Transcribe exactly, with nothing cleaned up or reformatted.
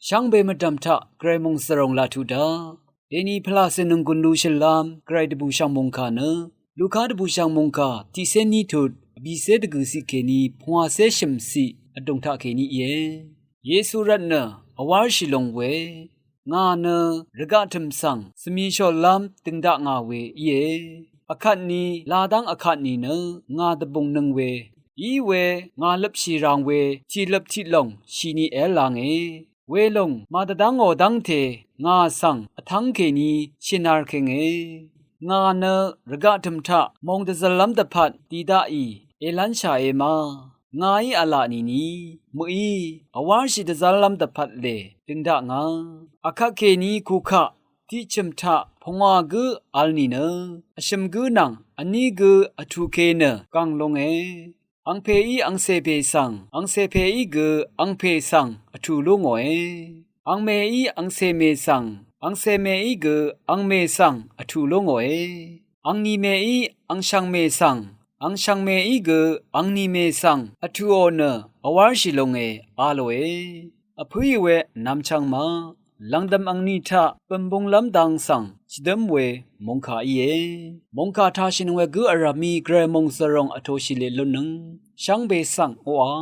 Shvngbe mvdv̀m taq gvray mòngzv̀ròng laq tuq daq, dèni pvlacè nònggùn lushø̀lv́m gvray dvbùshv̀ng mòngkà nø, Luka dvbùshv̀ng mòngkà tiqcé ní tut vbìcé dvgø̀ciq kèní pungwàcé shø̀mciq vdùng taqkèní íe. Yesu rvtnø vwárshì long we, ngà nø rvgaq tø̀m svng svmishòllv́m døng dakngà we íe. Vkvtni ladv́ng vkvt nìnø ngà dvbùngnøng we, í we ngà løpshì rang we tiqløp tiqlòng shìni èv́l lange. Welòng màdvdv́ngò dv́ngte ngà svng vtv́ng kèní shìnarkènge. Ngà nø rvgaq tø̀m taq mòngdvzø̀llv́m dvpvt di daqì èlv́nshàe ma. Ngàí v̄la nìni mø̀í vwárshì dvzv́llv́m dvpvt lè døng daknga. Vkvt kèní kukaq tiqchø̀m taq pungwà gǿ vl nìnø, vshø̀m gǿ nvng vní gø vtùke nø gv̀ng lunge. Angpèí angcè pè svng, angcè pèí gø angpè svng vtù lú ngòe. Angmèí angcè mè svng, angcè mèí gø angmè svng vtù lú ngòe. Angnì mèí angshv̀ng mè svng, angshv̀ng mèí gø angnì mè svng vtùò nø vwárshì longe a lòe. Vpǿì we vnvm chvng ma, lv̀ngdø̀m angni taq bø̀mbunglv́m dang svng shvdǿm we mòngkà íe. Mòngkà tashìnøng we gǿ vrv̀mí gvray mòngzv̀ròng vtōshì lè lutnøng shvngbe svng oqà